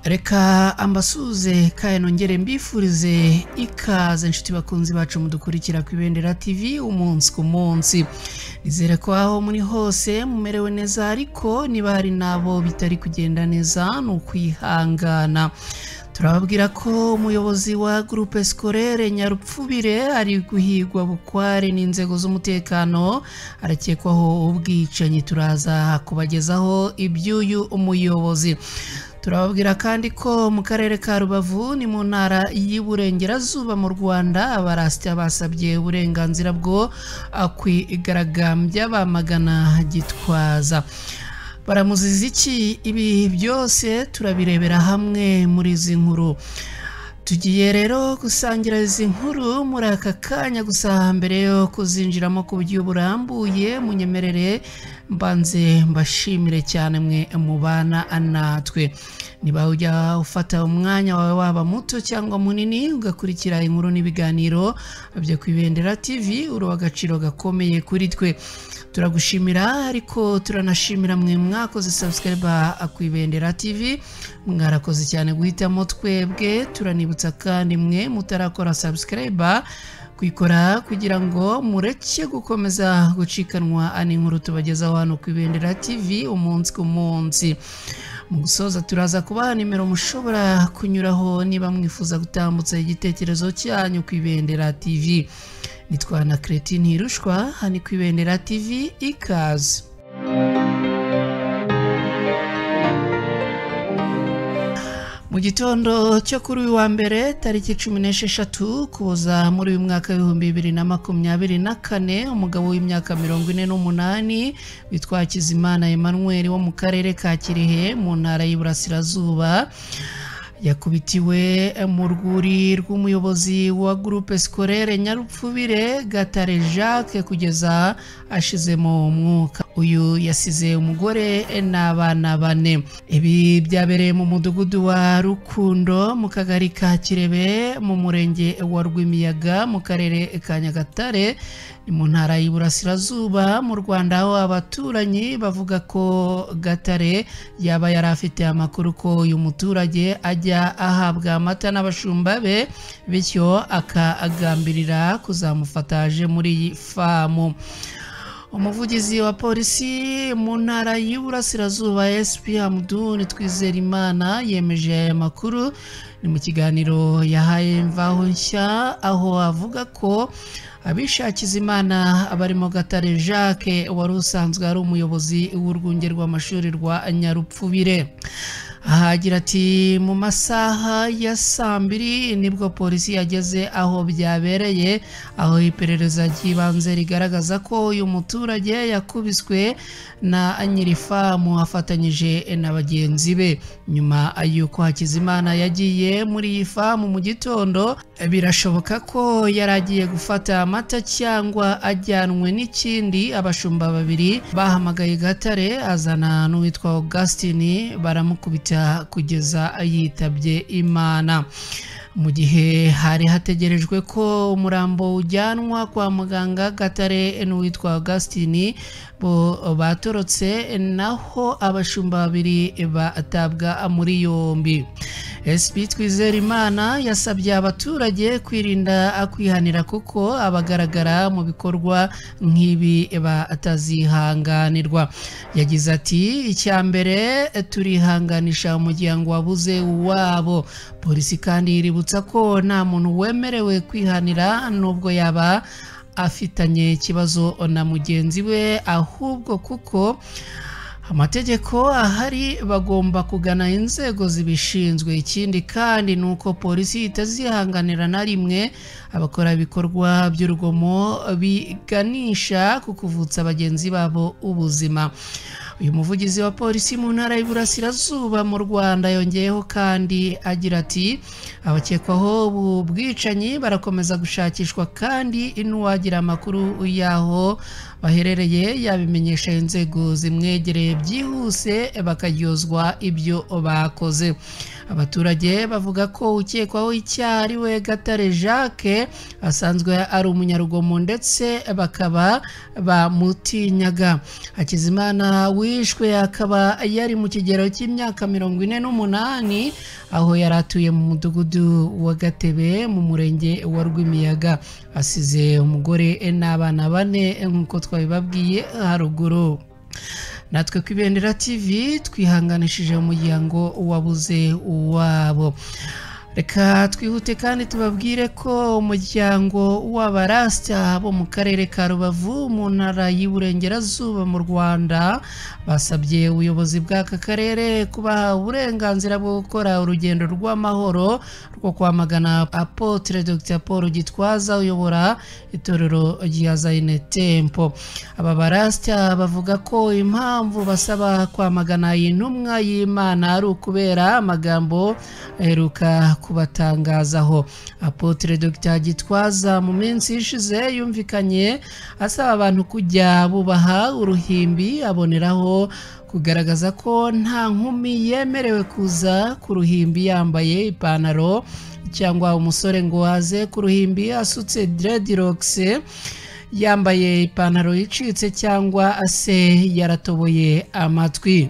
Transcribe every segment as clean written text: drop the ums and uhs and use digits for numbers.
Reka ambasuze kaye nongere mbifurize ikaze inshuti bakunzi bacu mudukurikira ku Ibendera TV umunsi ku munsi. Nizere ko aho muri hose mumerewe neza, ariko niba hari nabo bitari kugenda neza ni ukwihangana. Turababwira ko umuyobozi wa Groupe Scolaire Nyarupfubire ari guhigwa bukware n'inzego z'umutekano, arakekwaho ubwicanyi. Turaza kubagezaho iby'uyu umuyobozi. Turababwira kandi ko mu karere ka Rubavu ni mu ntara y'Iburengerazuba mu Rwanda, abarasita basabye uburenganzira bwo kwigaragambya bamagana Gitwaza. Baramuziza iki? Ibi byose turabirebera hamwe muri izi nkuru. Tugiye rero gusangira izi nkuru muri aka kanya, gusa mbere yo kuzinjiramo ku buryo burambuye munyemerere mbanze mbashimire cyane mwe mubana natwe. Niba ujya ufata umwanya wawe waba muto cyangwa munini ugakurikira inkuru n'ibiganiro byo ku Ibendera TV, uri agaciro gakomeye kuri twe. Turagushimira, ariko turanashimira mwe mwakoze subscribe ku Ibendera TV, mwarakoze cyane guhitamo twebwe. Turanibutsa kandi mwe mutarakora subscribe kwikora kugira ngo mureke gukomeza gucikanwa n'inkuru tubagezaho hano ku Ibendera TV umunsi ku munsi. Mu gusoza turaza kubaha nimero mushobora kunyuraho niba mwifuza gutambutsa igitekerezo cyanyu ku Ibendera TV. Nitwa na Cretine Hirushwa, hano ku Ibendera TV, ikaze. Mu gitondo cyo kuri uyu wa mbere tariki 16 Ukuboza muri uyu mwaka 2024, umugabo w'imyaka 48 witwa Hakizimana Emmanuel wo mu karere ka Kirehe mu ntara y'Iburasirazuba yakubitiwe mu rwuri rw'umuyobozi wa Groupe Scolaire Nyarupfubire Gatare Jacques kugeza ashizemo umwuka. Uyu yasize umugore n'abana bane. Ibi byabereye mu mudugudu wa Rukundo mu kagari ka Kirebe mu murenge wa Rwimiyaga mu karere ka Nyagatare ni mu ntara y'Iburasirazuba mu Rwanda, aho abaturanyi bavuga ko Gatare yaba yari afite amakuru ko uyu muturage ajya ahabwa amata n'abashumba be, bityo akagambirira kuzamufata aje muri iyi famu. Umuvugizi wa polisi mu ntara y'Iburasirazuba SP Hamdun Twizerimana yemeje aya makuru. Ni mu kiganiro yahaye Imvaho Nshya, aho avuga ko abishakiza Imana abarimo Gatare Jacques wari usanzwe ari umuyobozi w'urwunge rw'amashuri rwa Nyarupfubire. Ahagira ati mu masaha ya saa mbiri nibwo polisi yageze aho byabereye, aho iperereza ry'ibanze rigaragaza ko uyu muturage yakubiswe na nyirifamu afatanyije na bagenzi be. Nyuma y'uko Hakizimana yagiye muri iyi famu mu gitondo, birashoboka ko yari agiye gufata amata cyangwa ajyanwe n'ikindi. Abashumba babiri bahamagaye Gatare azana n'uwitwa Augustine baramukubita kugeza yitabye Imana. Mu gihe hari hategerejwe ko umurambo ujyanwa kwa muganga, Gatare n'uwitwa Augustine bo batorotse, naho abashumba babiri batabwa muri yombi. SP Twizerimana yasabye abaturage kwirinda kwihanira kuko abagaragara mu bikorwa nk'ibi batazihanganirwa. Yagize ati icya mbere turihanganisha umuryango wabuze uwabo. Polisi kandi iributsa ko nta muntu wemerewe kwihanira nubwo yaba afitanye ikibazo na mugenzi we, ahubwo kuko amategeko ahari bagomba kugana inzego zibishinzwe. Ikindi kandi nuko polisi itazihanganira na rimwe abakora ibikorwa by'urugomo biganisha ku kuvutsa bagenzi babo ubuzima. Uyu muvugizi wa polisi mu ntara y'Iburasirazuba mu Rwanda yongeyeho kandi agira ati abakekwaho ubu bwicanyi barakomeza gushakishwa kandi n'uwagira amakuru y'aho baherereye yabimenyesha inzego zimwegereye byihuse bakaryozwa ibyo bakoze. Abaturage bavuga ko ukekwaho icyaha ari we Gatare Jacques asanzwe ari umunyarugomo ndetse bakaba bamutinyaga. Hakizimana Uwishwe akaba yari mu kigero cy'imyaka 48, aho yari atuye mu mudugudu wa Gatebe mu murenge wa Rwimiyaga. Asize umugore n'abana 4 nk'uko twabibabwiye haruguru. Natwe ku Ibendera TV twihanganishije umuryango wabuze uwabo. Reka twihute kandi tubabwire ko umuryango w'abarasta bo mu karere ka Rubavu mu ntara y'Iburengerazuba mu Rwanda basabye ubuyobozi bw'aka karere kubaha uburenganzira bwo gukora urugendo rw'amahoro rwo kwamagana Apotre Dr Paul Gitwaza uyobora itorero rya Zion Temple. Aba barasta bavuga ko impamvu basaba kwamagana iyi ntumwa y'Imana ari ukubera amagambo aheruka kubatangazaho. Apotre Dr Gitwaza mu minsi ishize yumvikanye asaba abantu kujya bubaha uruhimbi, aboneraho kugaragaza ko nta nkumi yemerewe kuza ku ruhimbi yambaye ipantaro cyangwa umusore ngo aze ku ruhimbi asutse dreadlocks, yambaye ipantaro icitse cyangwa se yaratoboye amatwi.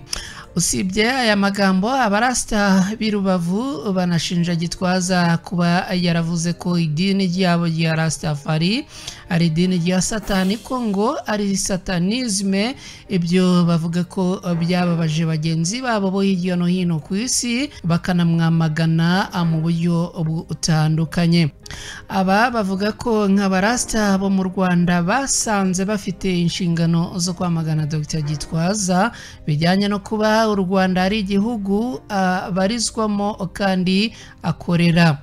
Usibye aya magambo, abarasta b'i Rubavu banashinja Gitwaza kuba yaravuze ko idini ryabo rya Rastafari ari idini rya Satani, ko ngo ari satanisme. Ibyo bavuga ko byababaje bagenzi babo bo hirya no hino ku isi, bakanamwamagana mu buryo butandukanye. Aba bavuga ko nk'abarasta bo mu Rwanda basanze bafite inshingano zo kwamagana Dr Gitwaza bijyanye no kuba u Rwanda ari igihugu abarizwamo kandi akorera.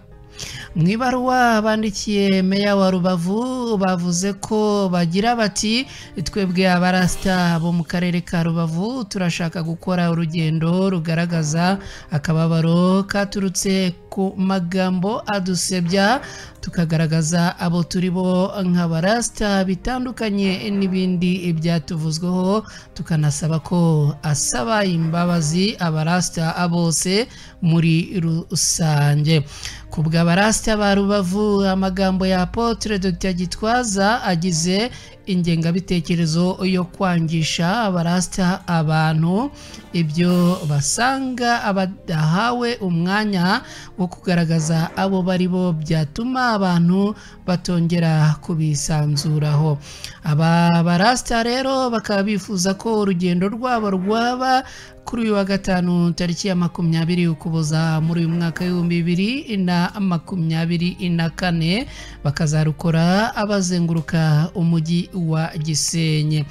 Mu ibaruwa bandikiye meya wa Rubavu bavuze ko bagira bati: twebwe abarasta bo mu karere ka Rubavu turashaka gukora urugendo rugaragaza akababaro katurutse ku magambo adusebya, tukagaragaza abo turi bo nk'abarasta bitandukanye n'ibindi byatuvuzweho, tukanasaba ko asaba imbabazi abarasta bose muri rusange. Ku bw'abarasta ba Rubavu, amagambo ya Apotre Dr Gitwaza agize ingengabitekerezo yo kwangisha abarasta abantu ibyo basanga abadahawe umwanya wo kugaragaza abo bari bo, byatuma abantu batongera kubisanzuraho. Aba barasta rero bakaba bifuza ko urugendo rwabo rwaba kuri uyu wa gatanu tariki ya 20 Ukuboza muri uyu mwaka 2024, bakazarukora abazenguruka umujyi wa Gisenyi.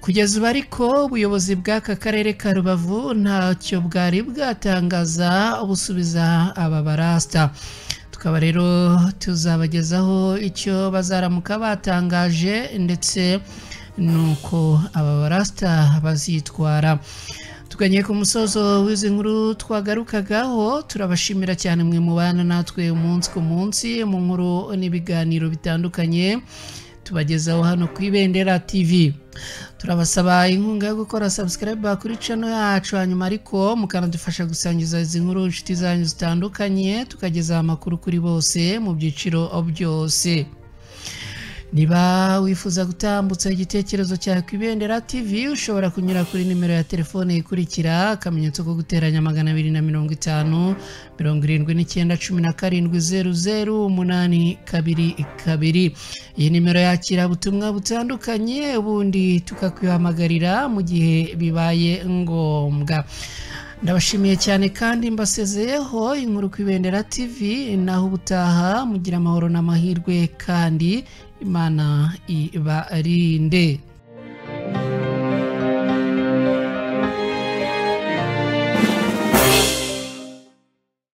Kugeza ubu ariko ubuyobozi bw'aka karere ka Rubavu ntacyo bwari bwatangaza busubiza aba barasta. Tukaba rero tuzabagezaho icyo bazaramuka batangaje ndetse nuko aba barasta bazitwara. Tuganye ku musozo w'izi nkuru twagarukagaho, turabashimira cyane mwe mubana natwe umunsi ku munsi mu nkuru n'ibiganiro bitandukanye tubagezaho hano ku Ibendera TV. Turabasaba inkunga yo gukora subscribe kuri channel yacu, hanyuma ariko mukanadufasha gusangiza izi nkuru inshuti zanyu zitandukanye, tukageza amakuru kuri bose mu byiciro byose. Niba wifuza gutambutsa igitekerezo cyawe ku Ibendera TV, ushobora kunyura kuri nimero ya telefone ikurikira: akamenyetso ko guteranya 250 79 17 00 822. Iyi nimero yakira ubutumwa butandukanye, ubundi tukakwihamagarira mu gihe bibaye ngombwa. Ndabashimiye cyane kandi mbasezeyeho inkuru ku Ibendera TV, naho ubutaha mugira amahoro n'amahirwe kandi Imana ibarinde.